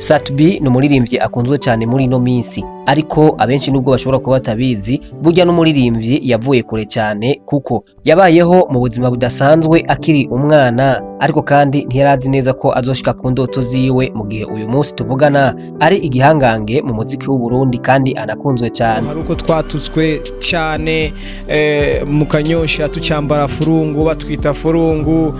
Sat-B ni umuririmbyi akunzwe cyane muri ino minsi, ariko abenshi nubwo bashobora kuba batabizi, burya n'umuririmbyi yavuye kure cyane kuko yabayeho mu buzima budasanzwe akiri umwana, ariko kandi ntiyarazi neza ko azoshika ku ndoto ziwe mu gihe uyu munsi tuvugana ari igihangange mu muziki w'u Burundi kandi anakunzwe cyane. Hari uko twatutswe cyane mu Kanyosha, tucyambara furungu, batwita furungu,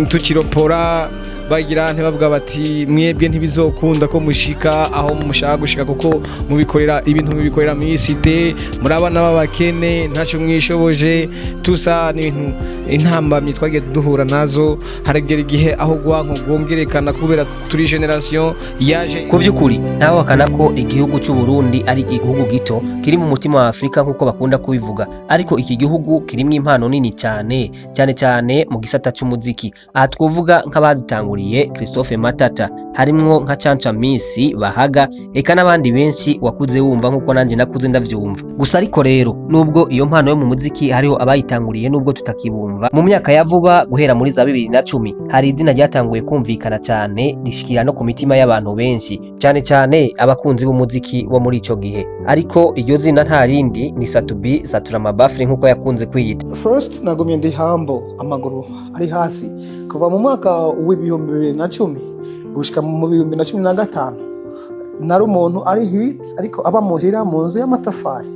tukiropora, bagira ntibavuga bati: "Mwebwe ntibizokunda ko mushika aho mushaka gushika, kuko mubikorera ibintu, mubikorera mu cité, muri abana b'abakene, ntacyo mwishoboje." Tusa n'ibintu intambamyi twagiye duhura nazo. Haragera igihe aho gwanko rwongerekana kubera turi génération yaje. Ku by'ukuri ntawahakana ko igihugu cy'u Burundi ari igihugu gito kiri mu mutima wa Afurika nk'uko bakunda kubivuga, ariko iki gihugu kirimo impano nini cyane, cyane cyane mu gisata cy'umuziki. Aha twovuga nk'abazitanguriye Christophe Matata, harimwo nka Canca Misi Bahaga, eka n'abandi benshi wakuze wumva nk'uko nanjye nakuze ndavyumva. Gusa ariko rero, nubwo iyo mpano yo mu muziki hariho abayitanguriye, nubwo tutakibumva mu myaka ya vuba, guhera muri za 2010 hari izina ryatanguye kumvikana cyane, rishikira no ku mitima y'abantu benshi, cyane cyane abakunzi b'umuziki wo muri ico gihe. Ariko iryo zina nta rindi, ni Sat-B Saturama Bafre nk'uko yakunze kwiyita. First, nagumye ndi humble, amaguru ari hasi, kuva mu mwaka wa 2010 gushika mu 2015. Nari umuntu ari hit, ariko aba muhira mu nzu y'amatafari.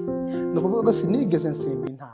Ni ukuvuga ko sinigeze nsimba intama.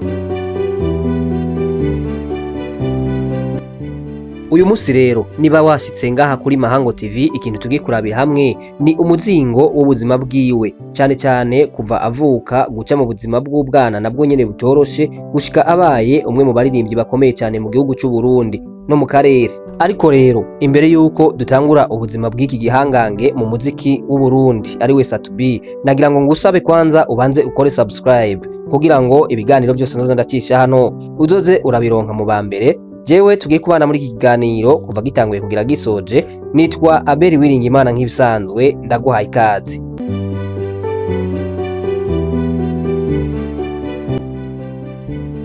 Uyu munsi rero, niba washitse ngaha kuri Mahango TV, ikintu tugiye kurabira hamwe ni umuzingo w'ubuzima bwiwe, cyane cyane kuva avuka, guca mu buzima bw'ubwana nabwo nyene butoroshe, gushika abaye umwe mu baririmbyi bakomeye cyane mu gihugu cy'u Burundi no mu karere. Ariko rero, imbere yuko dutangura ubuzima bw'iki gihangange mu muziki w'u Burundi ari we Sat-B, nagira ngo ngusabe kwanza ubanze ukore subscribe kugira ngo ibiganiro byose nzoza ndacisha hano uzoze urabironka mu ba mbere. Jewe tugiye kubana muri iki kiganiro kuva gitanguye kugira gisoje, nitwa Abeli Wiringimana. Nk'ibisanzwe ndaguhaye ikaze.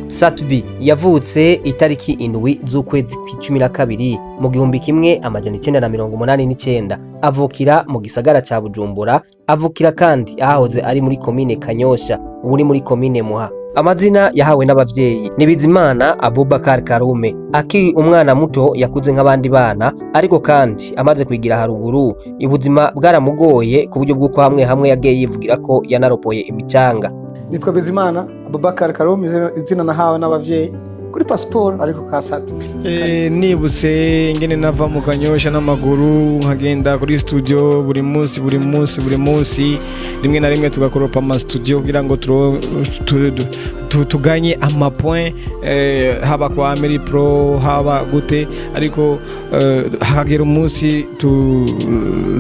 Sat-B yavutse itariki 7 z'ukwezi kw'icumi na kabiri mu 1989, avukira mu gisagara ca Bujumbura, avukira kandi ahahoze ari muri komine Kanyosha, ubu ni muri komine Muha. Amazina yahawe n'abavyeyi ni Bizimana Abubakar Karume. Akiri umwana muto yakuze nk'abandi bana, ariko kandi amaze kwigira haruguru ubuzima bwaramugoye, ku buryo bw'uko hamwe hamwe yagiye yivugira ko yanaropoye imicanga. Nitwa Bizimana Abubakar Karume, izina nahawe n'abavyeyi, kuri pasiporo ariko ka Sat-B. Nibutse ingene nava mu Kanyosha n'amaguru nkagenda kuri studio buri munsi, buri munsi, buri munsi, rimwe na rimwe tugakoropa ama studio kugira ngo tuganye ama point, haba kwa Ameri Pro, haba gute, ariko hagera umunsi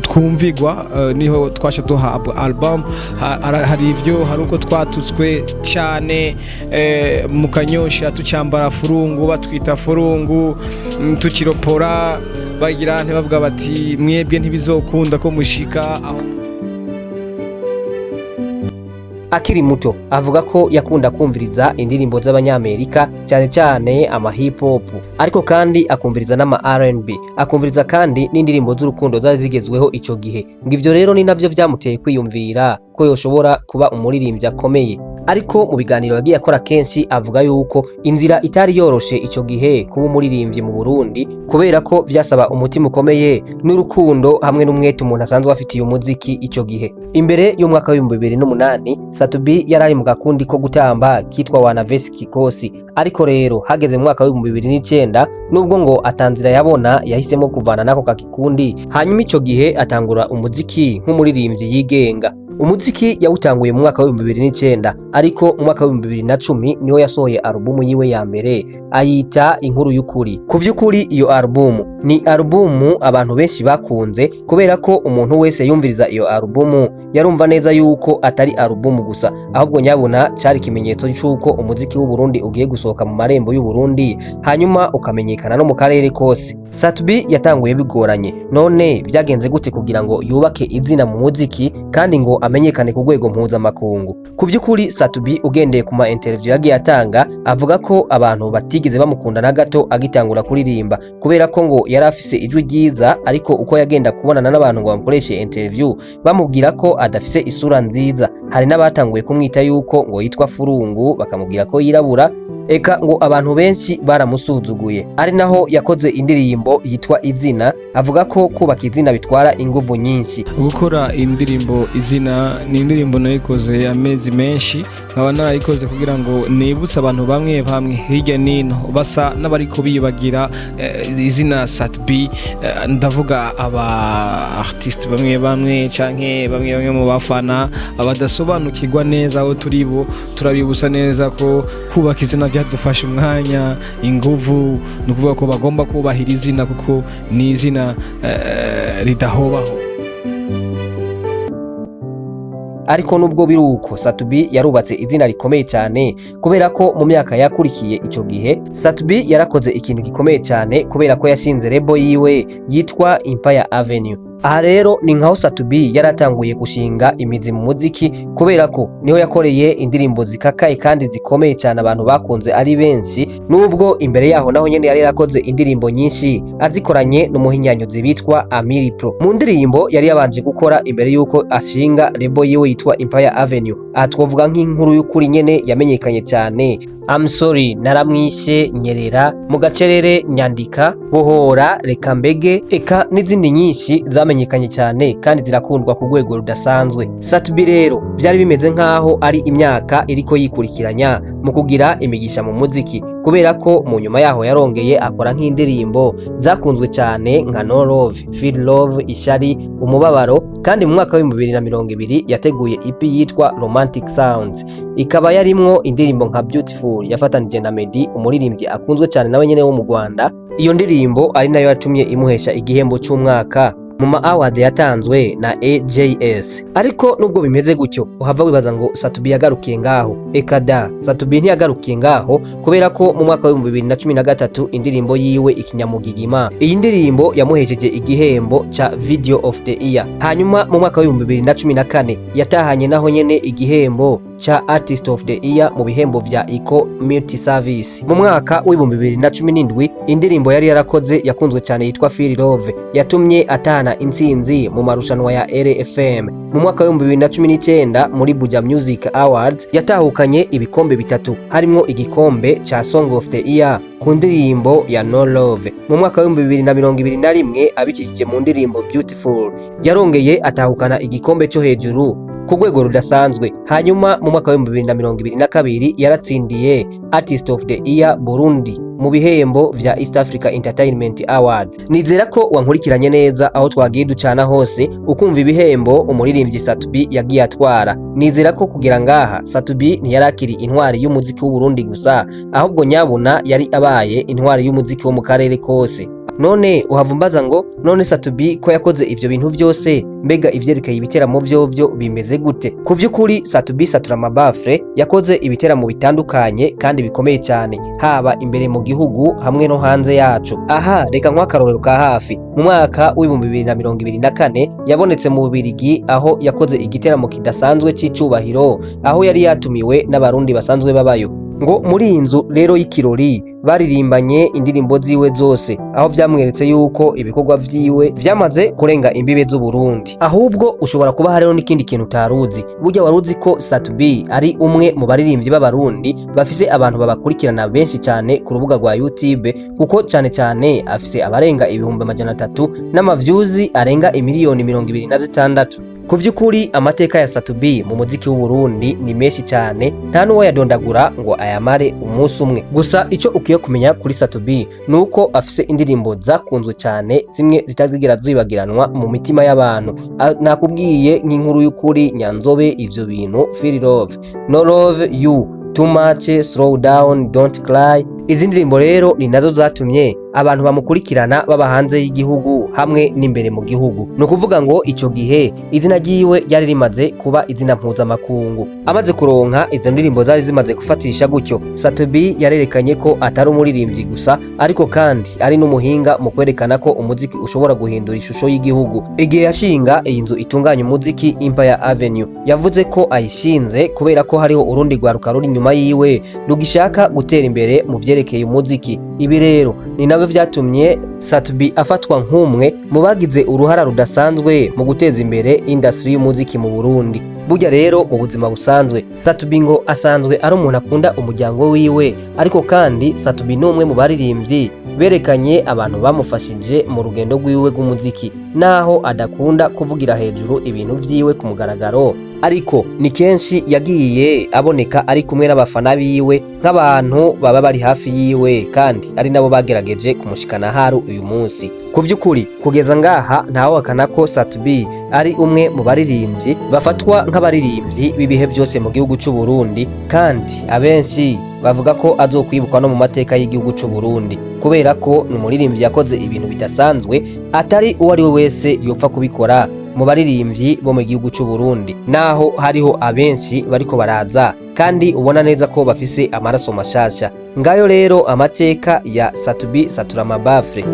twumvigwa, niho twasha duhabwa album. Hari ibyo, hari uko twatutswe cyane mu Kanyosha, tucyambara furungu, batwita furungu, tukiropora, bagira ntibavuga bati: "Mwebwe ntibizokunda ko mushika aho." Akiri muto avuga ko yakunda kumviriza indirimbo z'abanyamerika, cyane cyane ama hip hop, ariko kandi akumviriza n'ama R&B, akumviriza kandi n'indirimbo z'urukundo zari zigezweho ico gihe. Ngo ivyo rero ni navyo vyamuteye kwiyumvira ko yoshobora kuba umuririmbyi akomeye. Ariko mu biganiro yagiye akora kenshi avuga yuko inzira itari yoroshe ico gihe kuba umuririmbyi mu Burundi, kubera ko vyasaba umutima ukomeye n'urukundo hamwe n'umwete umuntu asanzwe afitiye umuziki. Ico gihe, imbere y'umwaka wa 2008, Sat-B yari ari mu gakundi ko gutamba kitwa Wanavesi Kikosi. Ariko rero hageze mu mwaka wa 2009, nubwo ngo atanzira yabona, yahisemo kuvana nako kakikundi, hanyuma ico gihe atangura umuziki nk'umuririmbyi yigenga. Umuziki yawutanguye mu mwaka wa 2009, ariko mu mwaka wa 2010 niho yasohoye alubumu yiwe ya mbere, ayita Inkuru y'Ukuri. Ku vy'ukuri iyo alubumu ni alubumu abantu benshi bakunze, kubera ko umuntu wese yumviriza iyo alubumu yarumva neza yuko atari alubumu gusa, ahubwo nyabuna cari ikimenyetso c'uko umuziki w'u Burundi ugiye gusohoka mu marembo y'u Burundi, hanyuma ukamenyekana no mu karere kose. Sat-B yatanguye bigoranye. None vyagenze gute kugira ngo yubake izina mu muziki kandi ngo amenyekane ku rwego mpuzamakungu. Ku vy'ukuri, Sat-B ugendeye ku ma interview yagiye atanga, avuga ko abantu batigeze bamukunda na gato agitangura kuririmba, kubera ko ngo yari afise ijwi ryiza, ariko uko yagenda kubonana n'abantu ngo bamukoreshe interview, bamubwira ko adafise isura nziza. Hari n'abatanguye kumwita yuko ngo yitwa Furungu, bakamubwira ko yirabura, eka ngo abantu benshi baramusuzuguye. Ari naho yakoze indirimbo yitwa Izina, avuga ko kubaka izina bitwara inguvu nyinshi. Gukora indirimbo Izina ni indirimbo nayikoze amezi menshi, nkaba narayikoze kugira ngo nibutse abantu bamwe bamwe hirya nino basa n'abariko bibagira izina Sat-B. Ndavuga aba artiste bamwe bamwe canke bamwe bamwe mu bafana badasobanukirwa neza aho turi bo. Turabibutsa neza ko kubaka izina byadufasha umwanya, inguvu. Ni ukuvuga ko bagomba kubahira izina kuko ni izina ridahobaho. Ariko nubwo biri uko, Sat-B yarubatse izina rikomeye cyane, kubera ko mu myaka yakurikiye ico gihe Sat-B yarakoze ikintu gikomeye cyane, kubera ko yashinze label yiwe yitwa Empire Avenue. Aha rero ni nkaho Sat-B yaratanguye gushinga imizi mu muziki, kubera ko niho yakoreye indirimbo zikakaye kandi zikomeye cyane abantu bakunze ari benshi, nubwo imbere yaho naho nyene yari yarakoze indirimbo nyinshi azikoranye n'umuhinyanyuzi bitwa Amiri Pro. Mu ndirimbo yari yabanje gukora imbere yuko ashinga label yiwe yitwa Empire Avenue, aha twovuga nk'Inkuru y'Ukuri nyene yamenyekanye cyane, I'm Sorry, Naramwishe, Nyerera, Mu Gacerere, Nyandika, Bohora, Reka Mbege, eka n'izindi nyinshi zamenyekanye cyane kandi zirakundwa ku rwego rudasanzwe. Sat-B rero byari bimeze nkaho ari imyaka iriko yikurikiranya mu kugira imigisha mu muziki, kubera ko mu nyuma yaho yarongeye akora nk'indirimbo zakunzwe cyane nka No Love, Feel Love, Ishari, Umubabaro. Kandi mu mwaka wa 2020 yateguye EP yitwa Romantic Sounds, ikaba yarimwo indirimbo nka Beautiful yafatanije na Meddy, umuririmbyi akunzwe cyane nawe nyene wo mu Rwanda. Iyo ndirimbo ari nayo yatumye imuhesha igihembo cy'umwaka mu ma award yatanzwe na AJS. Ariko nubwo bimeze gutyo, uhava wibaza ngo Sat-B yagarukiye ngaho. Eka da, Sat-B ntiyagarukiye ngaho, kubera ko mu mwaka wa 2013 indirimbo yiwe Ikinyamugigima, iyi ndirimbo yamuhesheje igihembo ca Video of the Year. Hanyuma mu mwaka wa 2014 yatahanye naho nyene igihembo ca Artist of the Year mu bihembo vya Eco Multi Service. Mu mwaka wa 2017 indirimbo yari yarakoze yakunzwe cyane yitwa Feel Love yatumye atahana intsinzi mu marushanwa ya RFM. Mu mwaka wa 2019 muri Buja Music Awards yatahukanye ibikombe bitatu, harimwo igikombe ca Song of the Year ku ndirimbo ya No Love. Mu mwaka wa 2021 abicishije mu ndirimbo Beautiful yarongeye atahukana igikombe cyo hejuru ku rwego rudasanzwe. Hanyuma mu mwaka wa 2022 yaratsindiye Artist of the Year Burundi mu bihembo vya East Africa Entertainment Awards. Nizera ko wankurikiranye neza aho twagiye ducana hose, ukumva ibihembo umuririmbyi Sat-B yagiye atwara. Nizera ko kugira ngaha Sat-B ntiyarakiri intwari y'umuziki w'u Burundi gusa, ahubwo nyabuna yari abaye intwari y'umuziki wo mu karere kose. None uhavumbaza ngo none Sat-B ko yakoze ivyo bintu vyose, mbega ivyerekeye ibiteramo vyovyo bimeze gute? Ku vy'ukuri, Sat-B Satura Mabafre yakoze ibiteramo bitandukanye kandi bikomeye cyane, haba imbere mu gihugu hamwe no hanze yaco. Aha reka nk'akarorero ka hafi: mu mwaka wa 2024 yabonetse mu Bubirigi, aho yakoze igiteramo kidasanzwe c'icubahiro, aho yari yatumiwe n'Abarundi basanzwe babayo. Ngo muri iyi nzu rero y'ikirori baririmbanye indirimbo ziwe zose, aho vyamweretse yuko ibikorwa vyiwe vyamaze kurenga imbibe z'Uburundi. Ahubwo ushobora kuba hariho n'ikindi kintu utaruzi. Burya waruzi ko Sat-B ari umwe mu baririmbyi b'Abarundi bafise abantu babakurikirana benshi cyane ku rubuga rwa YouTube, kuko cyane cyane afise abarenga 300,000 n'ama views arenga imiliyoni 26. Ku vy'ukuri, amateka ya Sat-B mu muziki w'u Burundi ni menshi cyane, nta n'uwo yadondagura ngo ayamare umunsi umwe. Gusa ico ukwiye kumenya kuri Sat-B ni uko afise indirimbo zakunzwe cyane, zimwe zitazigera zibagiranwa mu mitima y'abantu. Nakubwiye nk'Inkuru y'Ukuri, Nyanzobe, Ivyo Bintu, Feel Love, No Love You Too Much, Slow Down, Don't Cry. Izi ndirimbo rero ni nazo zatumye abantu bamukurikirana baba hanze y'igihugu. hamwe n'imbere mu gihugu. Ni ukuvuga ngo ico gihe izina ryiwe ryari rimaze kuba izina mpuzamakungu. Amaze kuronka izo ndirimbo zari zimaze gufatisha gutyo, Sat-B yarerekanye ko atari umuririmbyi gusa, ariko kandi ari n'umuhinga mu kwerekana ko umuziki ushobora guhindura ishusho y'igihugu. Igihe yashinga iyi nzu itunganya umuziki, Empire Avenue, yavuze ko ayishinze kubera ko hariho urundi rwaruka ruri inyuma yiwe rugishaka gutera imbere mu vyerekeye umuziki. Ibi rero ni nabyo vyatumye Sat-B afatwa nk'umwe mu bagize uruhara rudasanzwe mu guteza imbere industry y'umuziki mu Burundi. Burya rero mu buzima busanzwe, Sat-B ngo asanzwe ari umuntu akunda umuryango wiwe, ariko kandi Sat-B ni umwe mu baririmbyi berekanye abantu bamufashije mu rugendo rwiwe rw'umuziki. Naho adakunda kuvugira hejuru ibintu vyiwe ku mugaragaro, ariko ni kenshi yagiye aboneka ari kumwe n'abafana biwe, nk'abantu baba bari hafi yiwe kandi ari nabo bagerageje kumushikana haru uyu munsi. Ku vy'ukuri, kugeza ngaha ntawahakana ko Sat-B ari umwe mu baririmbyi bafatwa nk'abaririmbyi b'ibihe byose mu gihugu c'u Burundi, kandi abenshi bavuga ko azokwibukwa no mu mateka y'igihugu c'u Burundi, kubera ko ni umuririmbyi yakoze ibintu bidasanzwe atari uwo ari we wese yopfa kubikora mu baririmbyi bo mu gihugu c'u Burundi, naho hariho abenshi bariko baraza kandi ubona neza ko bafise amaraso mashasha. Ngayo rero amateka ya Sat-B Satura Mabafre.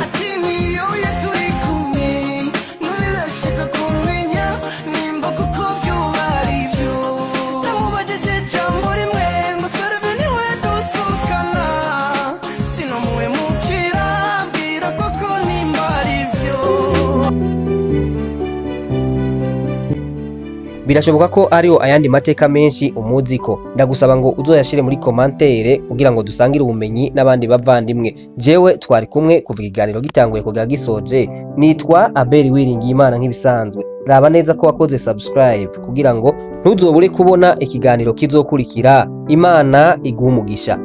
Ati niyo turi kumwe ntibirashika kumenya nimba kuko vyoba ari vyo. Namubajije ijambo rimwe ngo serve niwe dusukana sinamuhemukira, mbwira koko nimba ari vyo. Birashoboka ko ariho ayandi mateka menshi umuzi ko ndagusaba ngo uzoyashire muri commentaire kugira ngo dusangire ubumenyi n'abandi bavandimwe. Jewe twari kumwe kuva ikiganiro gitanguye kugera gisoje, nitwa Abel Wiringiyimana. Nk'ibisanzwe, raba neza ko wakoze subscribe kugira ngo ntuzobure kubona ikiganiro kizokurikira. Imana iguhe umugisha.